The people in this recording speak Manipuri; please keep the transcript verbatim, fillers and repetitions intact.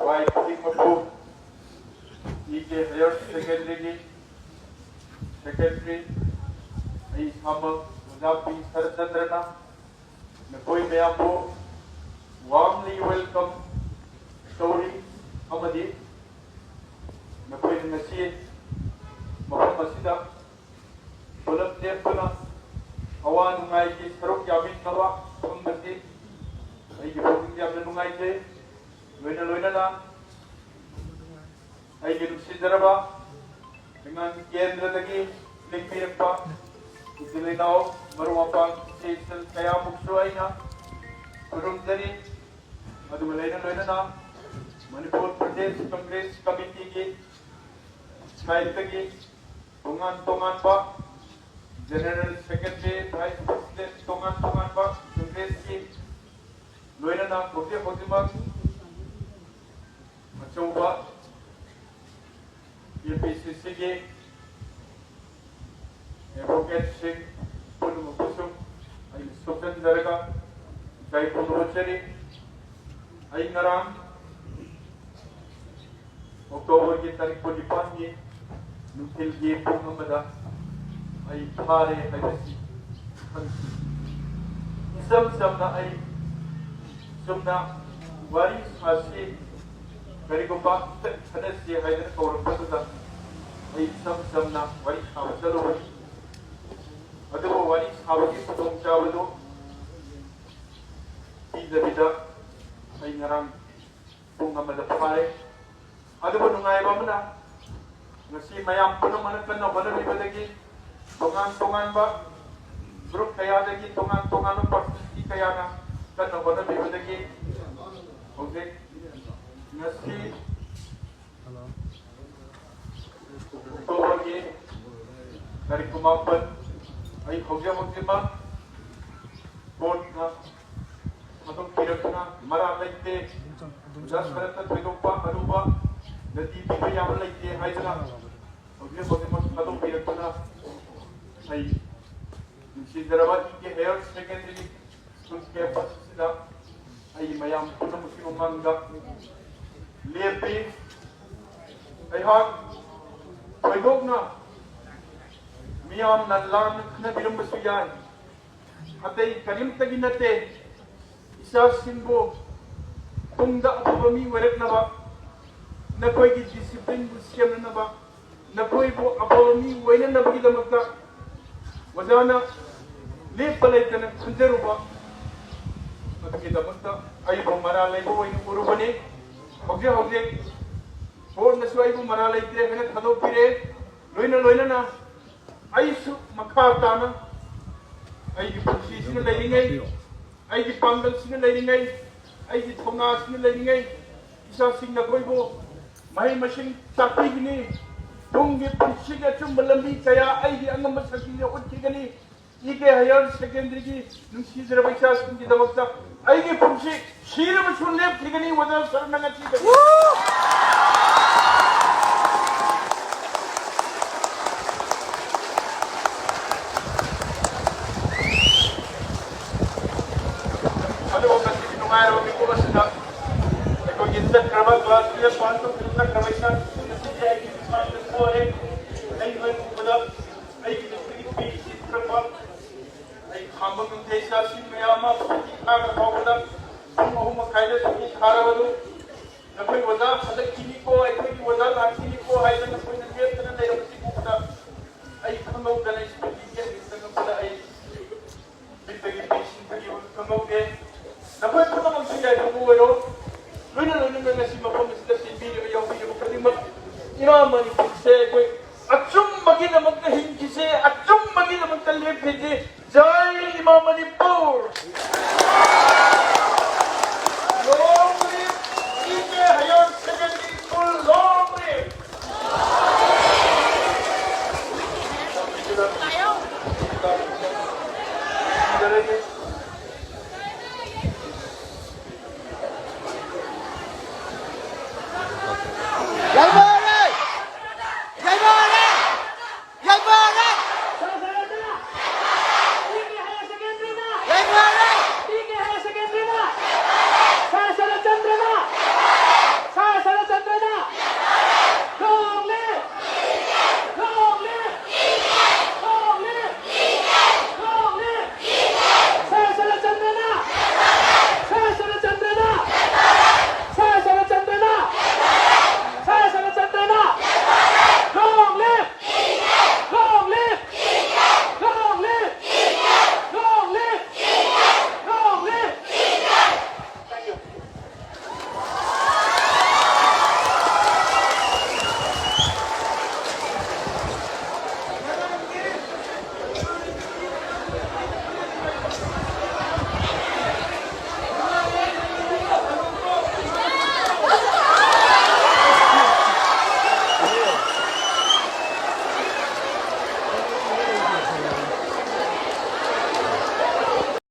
ꯚꯥꯏ ꯈꯨꯗꯤꯡꯃꯛꯄꯨ ꯏ ꯀꯦ ꯍꯥꯌꯔ ꯁꯦꯀꯦꯟꯗꯔꯤꯒꯤ ꯁꯦꯀ꯭ꯔꯦꯇꯔꯤ ꯑꯩ ꯏꯁꯥꯃꯛ ꯑꯣꯖꯥ ꯄꯤ ꯁꯔꯠꯆꯟꯗ꯭ꯔꯅ ꯅꯈꯣꯏ ꯃꯌꯥꯝꯕꯨ warmly welcome ꯇꯧꯔꯤ ꯑꯃꯗꯤ ꯅꯈꯣꯏꯅ ꯉꯁꯤ ꯃꯐꯝ ꯑꯁꯤꯗ ꯄꯨꯂꯞ ꯂꯦꯞꯇꯨꯅ ꯑꯋꯥ ꯅꯨꯡꯉꯥꯏꯒꯤ ꯁꯔꯨꯛ ꯌꯥꯃꯤꯟꯅꯕ ꯐꯪꯕꯁꯤ ꯑꯩꯒꯤ ꯄꯨꯛꯅꯤꯡ ꯌꯥꯝꯅ ꯅꯨꯡꯉꯥꯏꯖꯩ꯫ ꯂꯣꯏꯅ ꯂꯣꯏꯅꯅ ꯑꯩꯒꯤ ꯅꯨꯡꯁꯤꯖꯔꯕ ꯂꯩꯉꯥꯛ ꯀꯦꯟꯗ꯭ꯔꯗꯒꯤ ꯂꯦꯡꯕꯤꯔꯛꯄ ꯏꯆꯤꯜ ꯏꯅꯥꯎ ꯃꯔꯨꯞ ꯃꯄꯥꯡ ꯏꯆꯦ ꯏꯆꯜ ꯀꯌꯥꯃꯨꯛꯁꯨ ꯑꯩꯅ ꯈꯨꯔꯨꯝꯖꯔꯤ꯫ ꯑꯗꯨꯒ ꯂꯣꯏꯅ ꯂꯣꯏꯅꯅ ꯃꯅꯤꯄꯨꯔ ꯄ꯭ꯔꯗꯦꯁ ꯀꯪꯒ꯭ꯔꯦꯁ ꯀꯃꯤꯇꯤꯒꯤ ꯁꯥꯏꯠꯇꯒꯤ ꯇꯣꯉꯥꯟ ꯇꯣꯉꯥꯟꯕ ꯖꯦꯅꯔꯦꯜ ꯁꯦꯀ꯭ꯔꯦꯇꯔꯤ, ꯚꯥꯏꯁ ꯄ꯭ꯔꯁꯤꯗꯦꯟꯠ, ꯇꯣꯉꯥꯟ ꯇꯣꯉꯥꯟꯕ ꯀꯪꯒ꯭ꯔꯦꯁꯀꯤ ꯂꯣꯏꯅꯅ ꯍꯧꯖꯤꯛ ꯍꯧꯖꯤꯛꯃꯛ ꯑꯆꯧꯕ ꯑꯦ ꯄꯤ ꯁꯤ ꯁꯤꯒꯤ ꯑꯦꯗꯚꯣꯀꯦꯠꯁꯤꯡ ꯄꯨꯝꯅꯃꯛꯄꯨꯁꯨ ꯑꯩꯅ ꯁꯣꯛꯆꯟꯖꯔꯒ ꯏꯀꯥꯏ ꯈꯨꯝꯅꯕ ꯎꯠꯆꯔꯤ꯫ ꯑꯩ ꯉꯔꯥꯡ ꯑꯣꯛꯇꯣꯕꯔꯒꯤ ꯇꯥꯔꯤꯛ ꯀꯨꯟꯅꯤꯄꯥꯟꯒꯤ ꯅꯨꯡꯊꯤꯜꯒꯤ ꯄꯨꯡ ꯑꯃꯗ ꯑꯩ ꯐꯥꯔꯦ ꯍꯥꯏꯕꯁꯤ ꯈꯪꯈꯤ꯫ ꯏꯆꯝ ꯆꯝꯅ ꯑꯩ ꯆꯨꯝꯅ ꯋꯥꯔꯤ ꯁꯥꯁꯤ, ꯀꯔꯤꯒꯨꯝꯕ ꯑꯝꯇ ꯈꯟꯅꯁꯤ ꯍꯥꯏꯗꯅ ꯀꯧꯔꯛꯄꯗꯨꯗ ꯑꯩ ꯏꯆꯝ ꯆꯝꯅ ꯋꯥꯔꯤ ꯁꯥꯕ ꯆꯠꯂꯨꯕꯅꯤ꯫ ꯑꯗꯨꯕꯨ ꯋꯥꯔꯤ ꯁꯥꯕꯒꯤ ꯈꯨꯗꯣꯡꯆꯥꯕꯗꯨ ꯄꯤꯗꯕꯤꯗ ꯑꯩ ꯉꯔꯥꯡ ꯄꯨꯡ ꯑꯃꯗ ꯐꯥꯔꯦ꯫ ꯑꯗꯨꯕꯨ ꯅꯨꯡꯉꯥꯏꯕ ꯑꯃꯅ ꯉꯁꯤ ꯃꯌꯥꯝ ꯄꯨꯝꯅꯃꯛꯅ ꯀꯟꯅ ꯍꯣꯠꯅꯕꯤꯕꯗꯒꯤ ꯇꯣꯉꯥꯟ ꯇꯣꯉꯥꯟꯕ ꯒ꯭ꯔꯨꯞ ꯀꯌꯥꯗꯒꯤ ꯇꯣꯉꯥꯟ ꯇꯣꯉꯥꯟꯕ ꯄꯥꯔꯁꯣꯅꯦꯂꯤꯇꯤ ꯀꯌꯥꯅ ꯀꯟꯅ ꯍꯣꯠꯅꯕꯤꯕꯗꯒꯤ ꯍꯧꯖꯤꯛ ꯉꯁꯤ ꯑꯣꯛꯇꯣꯕꯔꯒꯤ ꯇꯥꯔꯤꯛ ꯀꯨꯟꯃꯥꯄꯟ ꯑꯩ ꯍꯧꯖꯤꯛ ꯍꯧꯖꯤꯛꯃꯛ ꯀꯣꯔꯠꯅ ꯊꯥꯗꯣꯛꯄꯤꯔꯛꯇꯨꯅ ꯃꯔꯥ ꯂꯩꯇꯦ, ꯑꯣꯖꯥ ꯁꯔꯠꯇ ꯊꯣꯏꯗꯣꯛꯄ ꯑꯔꯨꯕ ꯅꯗꯤ ꯄꯤꯕ ꯌꯥꯕ ꯂꯩꯇꯦ ꯍꯥꯏꯗꯨꯅ ꯍꯧꯖꯤꯛ ꯍꯧꯖꯤꯛꯃꯛ ꯊꯥꯗꯣꯛꯄꯤꯔꯛꯇꯨꯅ ꯑꯩ ꯅꯨꯡꯁꯤꯖꯔꯕ ꯏ ꯀꯦ ꯍꯥꯌꯔ ꯁꯦꯀꯦꯟꯗꯔꯤ ꯁ꯭ꯀꯨꯜ ꯀꯦꯝꯄꯁ ꯑꯁꯤꯗ ꯑꯩ ꯃꯌꯥꯝ ꯄꯨꯝꯅꯃꯛꯀꯤ ꯃꯃꯥꯡꯗ ꯂꯦꯞꯄꯤ꯫ ꯑꯩꯍꯥꯛ ꯊꯣꯏꯗꯣꯛꯅ ꯃꯤꯌꯥꯝꯅ ꯂꯥꯟꯅ ꯈꯟꯅꯕꯤꯔꯝꯕꯁꯨ ꯌꯥꯏ꯫ ꯑꯇꯩ ꯀꯔꯤꯝꯇꯒꯤ ꯅꯠꯇꯦ꯫ ꯏꯆꯥꯁꯤꯡꯕꯨ ꯇꯨꯡꯗ ꯑꯐꯕ ꯃꯤ ꯑꯣꯏꯔꯛꯅꯕ, ꯅꯈꯣꯏꯒꯤ ꯗꯤꯁꯤꯄ꯭ꯂꯤꯟꯕꯨ ꯁꯦꯝꯅꯅꯕ, ꯅꯈꯣꯏꯕꯨ ꯑꯐꯕ ꯃꯤ ꯑꯣꯏꯅꯅꯕꯒꯤꯗꯃꯛꯇ ꯑꯣꯖꯥꯅ ꯂꯦꯞꯄ ꯂꯩꯇꯅ ꯈꯟꯖꯔꯨꯕ ꯑꯗꯨꯒꯤꯗꯃꯛꯇ ꯑꯩꯕꯨ ꯃꯔꯥꯜ ꯂꯩꯕ ꯑꯣꯏꯅ ꯎꯔꯨꯕꯅꯤ꯫ ꯍꯧꯖꯤꯛ ꯍꯧꯖꯤꯛ ꯕꯣꯔꯗꯅꯁꯨ ꯑꯩꯕꯨ ꯃꯔꯥꯜ ꯂꯩꯇꯦ ꯍꯥꯏꯅ ꯊꯥꯗꯣꯛꯄꯤꯔꯦ꯫ ꯂꯣꯏꯅ ꯂꯣꯏꯅꯅ ꯑꯩꯁꯨ ꯃꯈꯥ ꯇꯥꯅ ꯑꯩꯒꯤ ꯄꯨꯟꯁꯤꯁꯤꯅ ꯂꯩꯔꯤꯉꯩ, ꯑꯩꯒꯤ ꯄꯥꯡꯒꯜꯁꯤꯅ ꯂꯩꯔꯤꯉꯩ, ꯑꯩꯒꯤ ꯊꯧꯅꯥꯁꯤꯅ ꯂꯩꯔꯤꯉꯩ, ꯏꯆꯥꯁꯤꯡ ꯅꯈꯣꯏꯕꯨ ꯃꯍꯩ ꯃꯁꯤꯡ ꯇꯥꯛꯄꯤꯒꯅꯤ꯫ ꯇꯨꯡꯒꯤ ꯄꯨꯟꯁꯤꯒꯤ ꯑꯆꯨꯝꯕ ꯂꯝꯕꯤ ꯀꯌꯥ ꯑꯩꯒꯤ ꯑꯉꯝꯕ ꯁꯛꯇꯤꯅ ꯎꯠꯈꯤꯒꯅꯤ꯫ ꯏ ꯀꯦ ꯍꯥꯌꯔ ꯁꯦꯀꯦꯟꯗꯔꯤꯒꯤ ꯅꯨꯡꯁꯤꯖꯔꯕ ꯏꯆꯥꯁꯤꯡꯒꯤꯗꯃꯛꯇ ꯑꯩꯒꯤ ꯄꯨꯟꯁꯤ ꯁꯤꯔꯕꯁꯨ ꯂꯦꯞꯈꯤꯒꯅꯤ꯫ ꯑꯣꯖꯥ ꯁꯔꯅ ꯉꯁꯤꯗꯒꯤ ꯑꯗꯨꯒ ꯉꯁꯤꯒꯤ ꯅꯨꯡꯉꯥꯏꯔꯕ ꯃꯤꯀꯨꯞ ꯑꯁꯤꯗ ꯑꯩꯈꯣꯏꯒꯤ ꯆꯠꯈ꯭ꯔꯕ ꯀ꯭ꯂꯥꯁ ꯇꯨꯌꯦꯜꯐ ꯄꯥꯁ ꯇꯧꯗꯨꯅ ꯆꯠꯈ꯭ꯔꯕ ꯏꯆꯥꯁꯤꯡ ꯑꯁꯤꯁꯦ ꯑꯩꯒꯤ ꯃꯤꯠꯃꯥꯡꯗ ꯊꯣꯛꯑꯦ꯫ ꯑꯩ ꯅꯣꯏ ꯎꯕꯗ ꯑꯩꯒꯤ ꯅꯨꯄꯤꯒꯤ ꯄꯤ ꯁꯤꯠꯈ꯭ꯔꯕ ꯑꯩ ꯈꯥꯝꯕ ꯉꯝꯗꯦ꯫ ꯏꯆꯥꯁꯤꯡ ꯃꯌꯥꯝ ꯑꯃ ꯁꯨꯇꯤ ꯊꯥꯈ꯭ꯔ ꯐꯥꯎꯕꯗ ꯄꯨꯡ ꯑꯍꯨꯝ ꯃꯈꯥꯏꯗ ꯁꯨꯇꯤ ꯊꯥꯔꯕꯗꯨ ꯅꯈꯣꯏ ꯑꯣꯖꯥ ꯍꯜꯂꯛꯈꯤꯅꯤꯀꯣ, ꯑꯩꯈꯣꯏꯒꯤ ꯑꯣꯖꯥ ꯂꯥꯛꯈꯤꯅꯤꯀꯣ ꯍꯥꯏꯗꯅ ꯅꯈꯣꯏꯅ ꯂꯦꯞꯇꯅ ꯂꯩꯔꯕꯁꯤ ꯎꯕꯗ ꯑꯩ ꯈꯪꯍꯧꯗꯅ ꯁ꯭ꯀꯨꯜꯒꯤ ꯒꯦꯠ ꯆꯪꯉꯛꯄꯗ ꯑꯩ ꯃꯤꯠꯇꯒꯤ ꯄꯤ ꯁꯤꯟꯊꯈꯤꯕ ꯈꯪꯍꯧꯗꯦ꯫ ꯅꯈꯣꯏ ꯄꯨꯝꯅꯃꯛꯁꯨ ꯌꯥꯏꯐꯕ ꯑꯣꯏꯔꯣ꯫ ꯂꯣꯏꯅ ꯂꯣꯏꯅꯅ ꯉꯁꯤ ꯃꯐꯝ ꯑꯁꯤꯗ ꯁꯤꯟꯕꯤꯔꯤꯕ ꯌꯥꯎꯕꯤꯔꯤꯕ ꯈꯨꯗꯤꯡꯃꯛ ꯏꯃꯥ ꯃꯅꯤꯄꯨꯔꯁꯦ ꯑꯩꯈꯣꯏ ꯑꯆꯨꯝꯕꯒꯤꯗꯃꯛꯇ ꯍꯤꯡꯈꯤꯁꯦ, ꯑꯆꯨꯝꯕꯒꯤꯗꯃꯛꯇ ꯂꯦꯞꯈꯤꯁꯦ꯫ ꯖꯥꯏ ꯏꯃꯥ ꯃꯅꯤꯄꯨꯔ! Long live ꯏ ꯀꯦ Higher Secondary School! Long live! ꯌꯥꯏꯃ!